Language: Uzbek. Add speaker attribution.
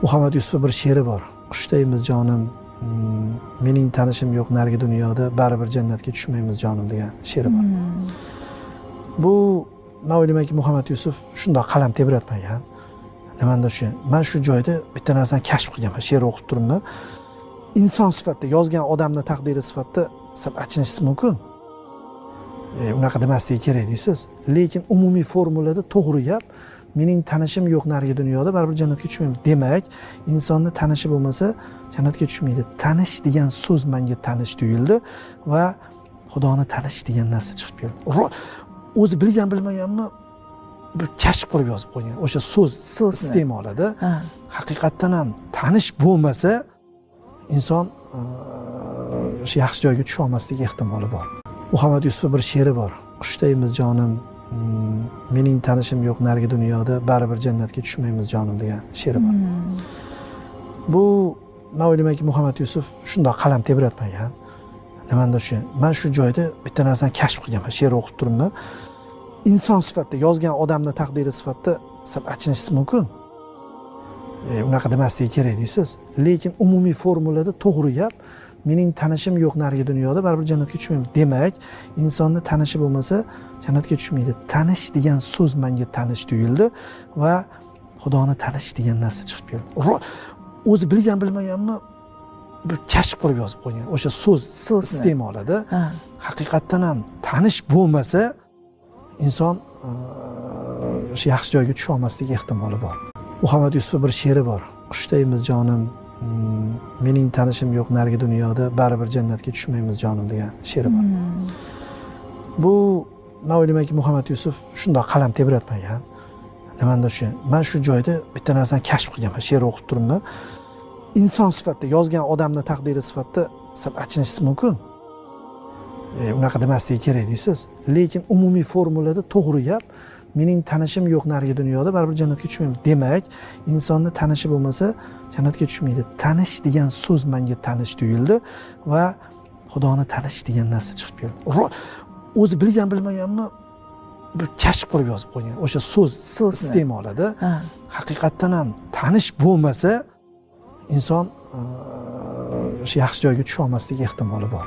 Speaker 1: Muhammad Yusuf bir she'ri bor. Qushdaymiz jonim, mening tanishim yo'q narigi dunyoda, baribir jannatga tushmaymiz jonim degan she'ri bor. Bu men o'ylaymanki, Muhammad Yusuf shundoq qalam tebratmagan. Nimanda shu? Men shu joyda bitta narsani kashf qilganman, she'r o'qib turibman. Inson sifatida yozgan odamning taqdiri sifatida sal achinishingiz mumkin. Unaqa demasligi kerak deysiz. Lekin umumiy formulada to'g'ri gap, mening tanishim yo'q narigi dunyoda, baribir jannatga tushmayman. Demak, insonni tanishi bo'lmasa jannatga tushmaydi. Tanish degan so'z menga tanish tuyuldi va Xudoni tanish degan narsa chiqib keldi. O'zi bilgan bilmaganmi bir kashf qilib yozib qo'ygan. O'sha so'z iste'molida haqiqatdan ham tanish bo'lmasa inson o'sha yaxshi joyga tusha olmasligi ehtimoli bor. Muhammad Yusuf bir she'ri bor. Qushdaymiz jonim, mening tanishim yo'q narigi dunyoda, baribir jannatga tushmaymiz jonim degan she'ri bor. Bu men o'ylaymanki, Muhammad Yusuf shundoq qalam tebratmagan. Nimanda shu? Men shu joyda bitta narsani kashf qilganman, she'r o'qib turibman. Inson sifatida yozgan odamning taqdiri sifatida sal achinishingiz mumkin. Unaqa demasligi kerak deysiz. Lekin umumiy formulada to'g'ri gap, mening tanishim yo'q narigi dunyoda, baribir jannatga tushmayman. Demak, insonni tanishi bo'lmasa jannatga tushmaydi. Tanish degan so'z menga tanish tuyuldi va Xudoni tanish degan narsa chiqib keldi. O'zi bilgan bilmaganmi bir kashf qilib yozib qo'ygan. O'sha so'z iste'molida haqiqatdan ham tanish bo'lmasa inson o'sha yaxshi joyga tusha olmasligi ehtimoli bor. Muhammad Yusuf bir she'ri bor. Qushdaymiz jonim, mening tanishim yo'q narigi dunyoda, baribir jannatga tushmaymiz jonim degan she'ri bor. Bu men o'ylaymanki, Muhammad Yusuf shundoq qalam tebratmagan. Nimanda shu? Men shu joyda bitta narsani kashf qilganman, she'r o'qib turibman. Inson sifatida yozgan odamning taqdiri sifatida sal achinishingiz mumkin. Unaqa demasligi kerak deysiz. Lekin umumiy formulada to'g'ri gap, mening tanishim yo'q narigi dunyoda, baribir jannatga tushmayman. Demak, insonni tanishi bo'lmasa jannatga tushmaydi. Tanish degan so'z menga tanish tuyuldi va Xudoni tanish degan narsa chiqib keldi. O'zi bilgan bilmaganmi bir kashf qilib yozib qo'ygan. O'sha so'z iste'molida haqiqatdan ham tanish bo'lmasa inson o'sha yaxshi joyga tusha olmasligi ehtimoli bor.